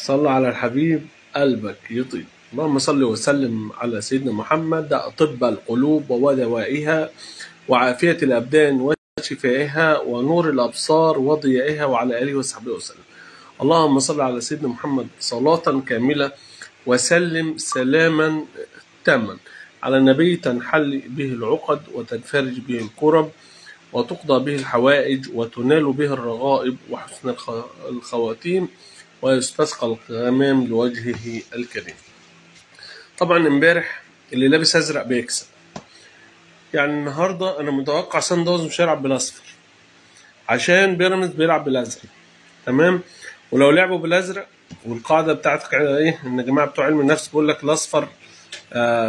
صلى على الحبيب قلبك يطيب. اللهم صل وسلم على سيدنا محمد، طب القلوب ودوائها وعافية الأبدان وشفائها ونور الأبصار وضيائها، وعلى آله وصحبه وسلم. اللهم صل على سيدنا محمد صلاة كاملة وسلم سلاما تاما على النبي تنحل به العقد وتنفرج به الكرب وتقضى به الحوائج وتنال به الرغائب وحسن الخواتيم ويستسقى الغمام لوجهه الكريم. طبعا امبارح اللي لابس ازرق بيكسب، يعني النهارده انا متوقع سان داونز مش هيلعب بالاصفر عشان بيراميدز بيلعب بالازرق، تمام؟ ولو لعبوا بالازرق، والقاعدة بتاعت ايه ان الجماعة بتوع علم النفس بيقول لك الاصفر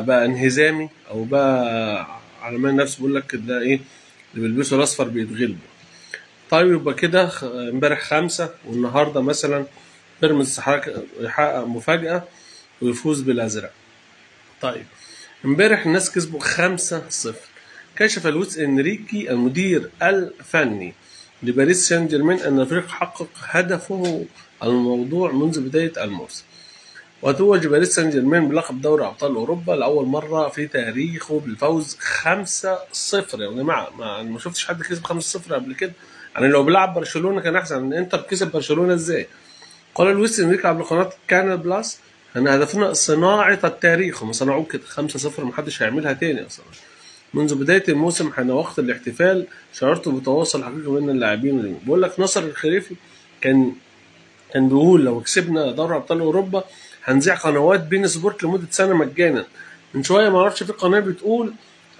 بقى انهزامي، او بقى علماء النفس بيقول لك ده ايه اللي بيلبسوا الاصفر بيتغلبوا. طيب يبقى كده امبارح 5، والنهارده مثلا بيراميدز يحقق مفاجاة ويفوز بالازرق. طيب امبارح الناس كسبوا 5-0. كشف لويس انريكي المدير الفني لباريس سان جيرمان ان الفريق حقق هدفه الموضوع منذ بداية الموسم، وتوج باريس سان جيرمان بلقب دوري ابطال اوروبا لاول مرة في تاريخه بالفوز 5-0. يا جماعة ما شفتش حد كسب 5-0 قبل كده، يعني لو بيلعب برشلونة كان احسن. انتر كسب برشلونة ازاي؟ قال لويس انريكي عبر قناة كانال بلاس ان هدفنا صناعة التاريخ، هم صنعوه كده 5-0، محدش هيعملها تاني اصلا. منذ بداية الموسم حان وقت الاحتفال، شعرت بتواصل حقيقي بين اللاعبين. بقول لك ناصر الخريفي كان بيقول لو كسبنا دوري ابطال اوروبا هنذيع قنوات بين سبورت لمدة سنة مجانا. من شوية ما اعرفش في قناة بتقول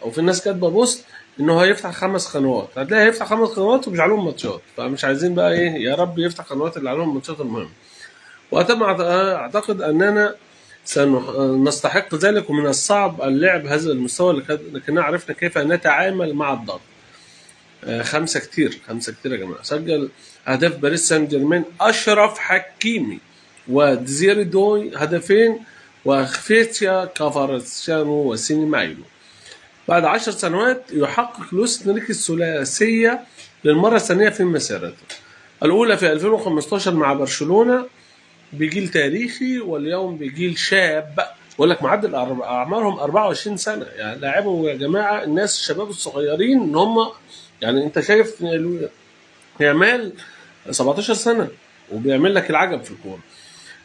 او في الناس كاتبه post انه هيفتح 5 قنوات، هتلاقي هيفتح 5 قنوات ومش عليهم ماتشات، فمش عايزين بقى ايه، يا رب يفتح قنوات اللي عليهم ماتشات. المهم وأتم أعتقد أننا سنستحق ذلك، ومن الصعب اللعب هذا المستوى، لكننا عرفنا كيف نتعامل مع الضغط. 5 كتير، 5 كتير يا جماعة. سجل أهداف باريس سان جيرمان أشرف حكيمي وديزيري دوي هدفين، وخفيتيا كافاراتشانو وسيني مايلو. بعد 10 سنوات يحقق لويس انريكي الثلاثية للمرة الثانية في مسيرته، الأولى في 2015 مع برشلونة بجيل تاريخي، واليوم بجيل شاب. بقول لك معدل اعمارهم 24 سنة، يعني لاعبوا يا جماعة الناس الشباب الصغيرين ان هم، يعني انت شايف يامال 17 سنة وبيعمل لك العجب في الكورة.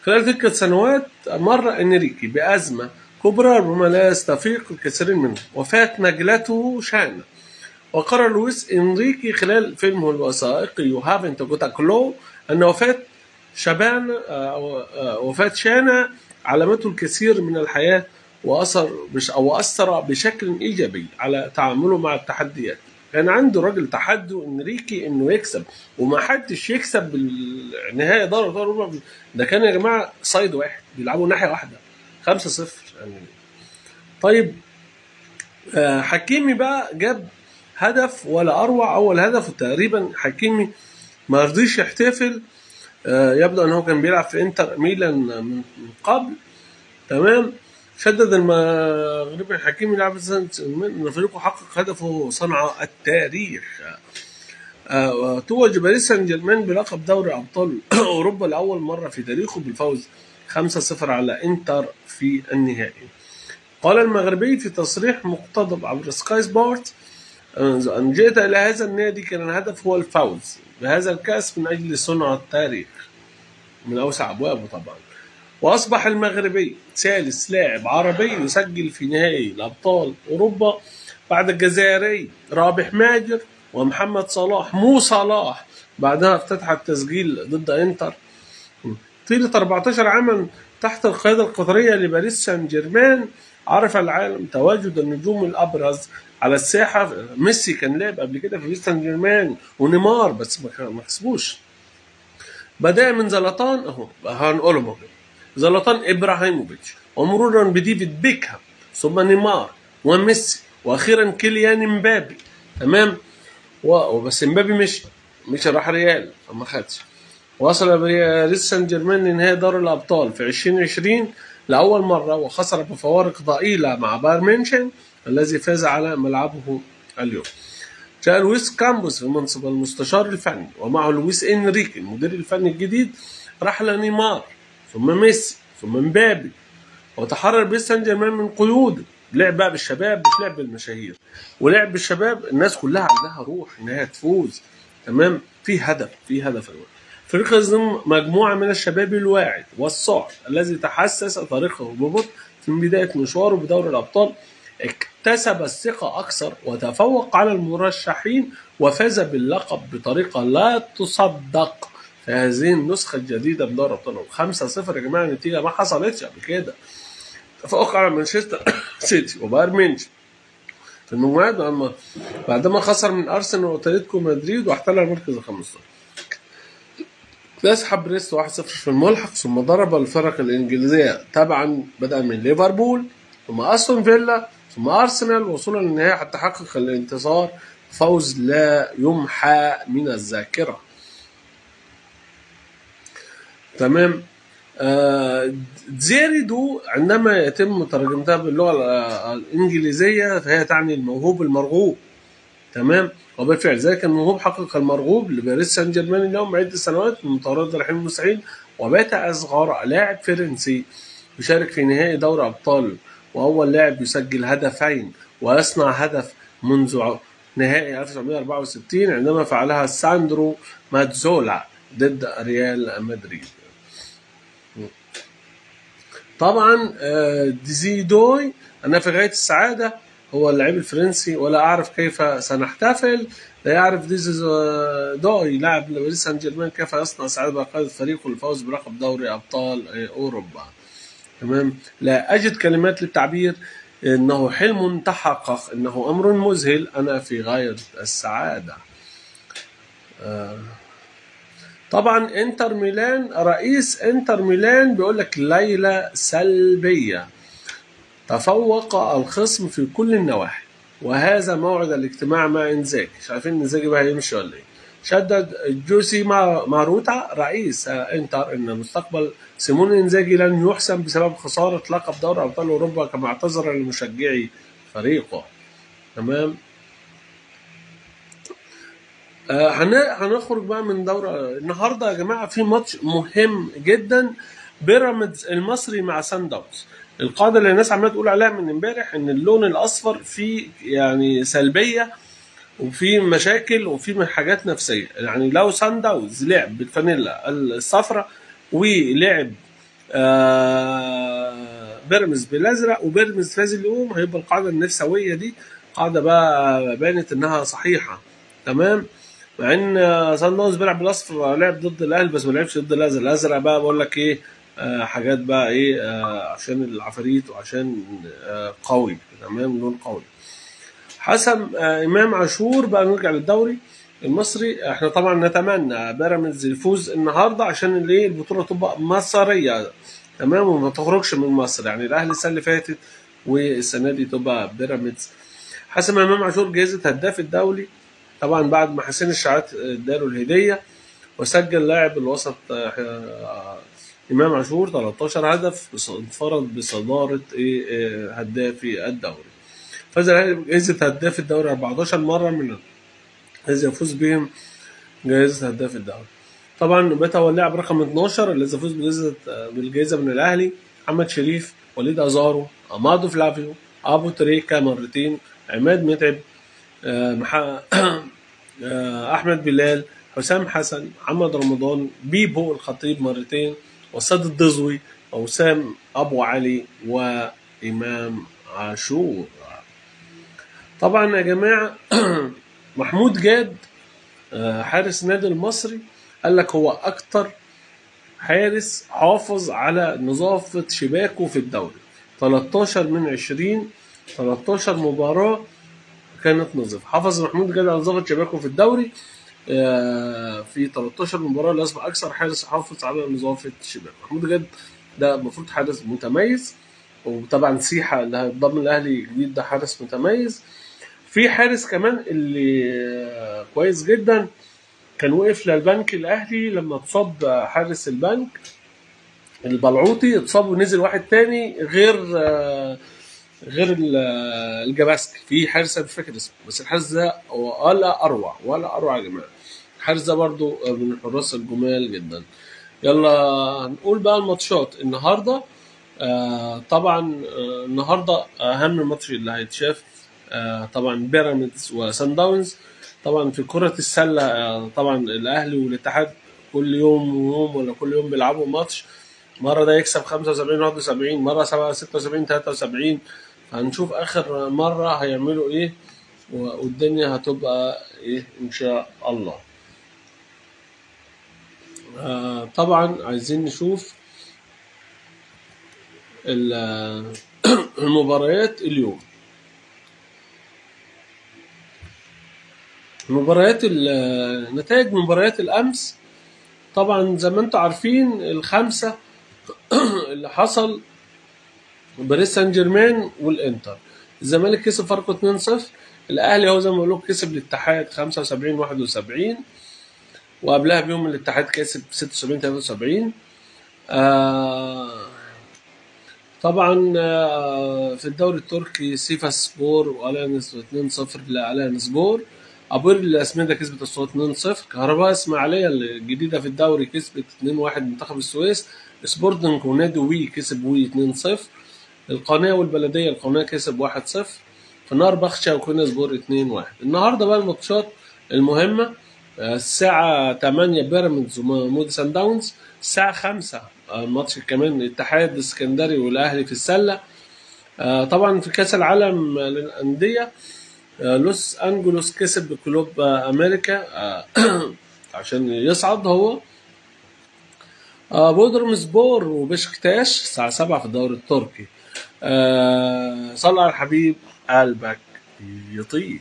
خلال تلك السنوات مر انريكي بازمه كبرى ربما لا يستفيق الكثيرين منها، وفاه نجلته شانا. وقرر لويس انريكي خلال فيلمه الوثائقي You Haven't Got a Clue ان وفاه وفاة شانا علمته الكثير من الحياة وأثر بشكل إيجابي على تعامله مع التحديات. كان عنده راجل تحدي انريكي إنه يكسب، وما حدش يكسب بالنهاية دوري أبطال أوروبا. ده كان يا جماعة side واحد بيلعبوا ناحية واحدة 5-0 يعني. طيب حكيمي بقى جاب هدف ولا أروع، أول هدف تقريبا حكيمي ما رضيش يحتفل، يبدو ان هو كان بيلعب في انتر ميلان من قبل، تمام. شدد المغربي الحكيمي لاعب ان فريقه حقق هدفه وصنع التاريخ. توج باريس سان جيرمان بلقب دوري ابطال اوروبا لاول مرة في تاريخه بالفوز 5-0 على انتر في النهائي. قال المغربي في تصريح مقتضب عبر سكاي سبورت: أن جئت إلى هذا النادي كان الهدف هو الفوز بهذا الكأس من أجل صنع التاريخ، من أوسع أبوابه طبعا. وأصبح المغربي ثالث لاعب عربي يسجل في نهائي الأبطال أوروبا بعد الجزائري رابح ماجر ومحمد صلاح مو صلاح، بعدها افتتح التسجيل ضد إنتر. طيلة 14 عاما تحت القيادة القطرية لباريس سان جيرمان عرف العالم تواجد النجوم الأبرز على الساحة. ميسي كان لعب قبل كده في باريس سان جيرمان ونيمار، بس ما كسبوش. بدأ من زلاتان، اهو هنقولهم اهو، زلاتان ابراهيموفيتش، ومرورا بديفيد بيكهام، ثم نيمار وميسي، واخيرا كيليان امبابي، تمام. وبس امبابي مشي راح ريال فما خدش. وصل باريس سان جيرمان لنهائي دوري الابطال في 2020 لاول مرة، وخسر بفوارق ضئيلة مع بايرن ميونشن الذي فاز على ملعبه اليوم. جاء لويس كامبوس في منصب المستشار الفني، ومعه لويس انريكي المدير الفني الجديد. رحل نيمار ثم ميسي ثم مبابي، وتحرر باريس سان جيرمان من قيوده. لعب بقى بالشباب مش لعب بالمشاهير، ولعب بالشباب الناس كلها عندها روح انها تفوز. تمام، في هدف، في هدف. فريق يضم مجموعة من الشباب الواعد والصاعد الذي تحسس طريقه ببطء في بداية مشواره بدوري الابطال، اكتسب الثقة اكثر وتفوق على المرشحين وفاز باللقب بطريقة لا تصدق في هذه النسخة الجديدة من دوري الابطال. 5-0 يا جماعة، النتيجة ما حصلتش قبل كده. تفوق على مانشستر سيتي وبايرن ميونخ في المجموعات بعدما خسر من ارسنال واتلتيكو مدريد واحتل المركز ال 15. اكتسح بريست 1-0 في الملحق، ثم ضرب الفرق الانجليزية تبعا بدءا من ليفربول ثم استون فيلا ثم ارسنال وصولا للنهائي حتى حقق الانتصار، فوز لا يمحى من الذاكرة. تمام. ديزيري دو عندما يتم ترجمتها باللغة الانجليزية فهي تعني الموهوب المرغوب. تمام، وبالفعل ذلك الموهوب حقق المرغوب لباريس سان جيرمان اليوم عده سنوات من طرد الرحيل المستحيل، وبات اصغر لاعب فرنسي يشارك في نهائي دوري ابطال، واول لاعب يسجل هدفين ويصنع هدف منذ نهائي 1964 عندما فعلها ساندرو ماتزولا ضد ريال مدريد. طبعا ديزيري دوي انا في غاية السعادة، هو اللاعب الفرنسي ولا اعرف كيف سنحتفل. لا يعرف ديزيري دوي لاعب باريس سان جيرمان كيف يصنع سعادة بقيادة فريقه للفوز بلقب دوري ابطال اوروبا. تمام، لا اجد كلمات للتعبير، انه حلم تحقق، انه امر مذهل، انا في غاية السعادة. طبعا انتر ميلان، رئيس انتر ميلان بيقول لك ليلة سلبية، تفوق الخصم في كل النواحي، وهذا موعد الاجتماع مع انزاجي. مش عارفين انزاجي بقى هيمشي ولا ايه. شدد جوسي ماروتا رئيس انتر ان مستقبل سيمون انزاجي لن يحسم بسبب خسارة لقب دوري ابطال اوروبا، كما اعتذر لمشجعي فريقه. تمام. هنخرج بقى من دورة النهارده يا جماعة، في ماتش مهم جدا، بيراميدز المصري مع سان داونز. القاعدة اللي الناس عماله تقول عليها من امبارح ان اللون الاصفر فيه يعني سلبية وفي مشاكل وفي حاجات نفسية، يعني لو سان داونز لعب بالفانيلا الصفراء ولعب بيراميدز بالازرق وبيراميدز فاز اليوم، هيبقى القاعدة النفسويه دي قاعدة بقى بانت انها صحيحه. تمام، مع ان سان داونز بيلعب بالاصفر، لعب ضد الاهلي بس ما لعبش ضد الازرق. الازرق بقى بقول لك ايه، حاجات بقى ايه، عشان العفاريت وعشان قوي. تمام، لون قوي. حسم امام عاشور. بقى نرجع للدوري المصري، احنا طبعا نتمنى بيراميدز يفوز النهارده عشان الايه البطولة تبقى مصرية. تمام، وما تخرجش من مصر، يعني الاهلي السنة اللي فاتت والسنة دي تبقى بيراميدز. حسم امام عاشور جائزة هداف الدولي طبعا بعد ما حسين الشحات اداله الهدية، وسجل لاعب الوسط امام عاشور 13 هدف، انفرد بصداره هدافي الدوري. فاز الاهلي بجائزة هداف الدوري 14 مرة من الذي يفوز بهم جائزة هداف الدوري. طبعا بات هو اللاعب رقم 12 الذي يفوز بالجائزة من الاهلي. محمد شريف، وليد ازارو، امادو فلافيو، ابو تريكا مرتين، عماد متعب، احمد بلال، حسام حسن، محمد رمضان، بيبو الخطيب مرتين، وساد الدزوي، وسام ابو علي، وامام عاشور. طبعا يا جماعة محمود جاد حارس النادي المصري قال لك هو اكتر حارس حافظ على نظافة شباكه في الدوري، 13 من 20، 13 مباراة كانت نظيفة. حافظ محمود جاد على نظافة شباكه في الدوري في 13 مباراة، اللي اصبح اكثر حارس حافظ على نظافة شباكه. محمود جاد ده المفروض حارس متميز، وطبعا سيحه اللي هيتضم الاهلي جديد ده حارس متميز. في حارس كمان اللي كويس جدا كان وقف للبنك الاهلي لما اتصاب حارس البنك البلعوطي، اتصاب ونزل واحد تاني غير الجباسكي. في حارس انا مش فاكر اسمه، بس الحارس ده ولا اروع ولا اروع يا جماعة. الحارس ده برده من الحراس الجمال جدا. يلا هنقول بقى الماتشات النهارده. طبعا النهارده اهم ماتش اللي هيتشاف طبعا بيراميدز وسان داونز. طبعا في كرة السلة طبعا الاهلي والاتحاد كل يوم ويوم ولا كل يوم بيلعبوا ماتش، مرة ده يكسب 75-71، مرة 76-73. هنشوف اخر مرة هيعملوا ايه والدنيا هتبقى ايه ان شاء الله. طبعا عايزين نشوف المباريات اليوم. مباريات نتائج مباريات الامس طبعا زي ما انتم عارفين الخمسة اللي حصل باريس سان جيرمان والانتر. الزمالك كسب فاركو 2-0، الاهلي هو زي ما بقول لكم كسب الاتحاد 75-71، وقبلها بيوم الاتحاد كسب 76-73. طبعا في الدوري التركي سيفاس سبور والانس 2-0 لالان سبور. ابور الاسمده كسبت الصوت 2-0. كهرباء اسماعيليه الجديدة في الدوري كسبت 2-1 منتخب السويس. سبورتنج ونادي وي كسب وي 2-0. القناة والبلديه القناة كسب 1-0. فنار بخشة وكونا سبور 2-1. النهارده بقى الماتشات المهمة الساعة 8 بيراميدز ومودي سان داونز، الساعة 5 الماتش كمان الاتحاد السكندري والاهلي في السلة. طبعا في كاس العالم للاندية لوس انجلوس كسب كلوب امريكا عشان يصعد هو. بودرم سبور وبشكتاش الساعة 7 في الدوري التركي. صلى على الحبيب قلبك يطيب.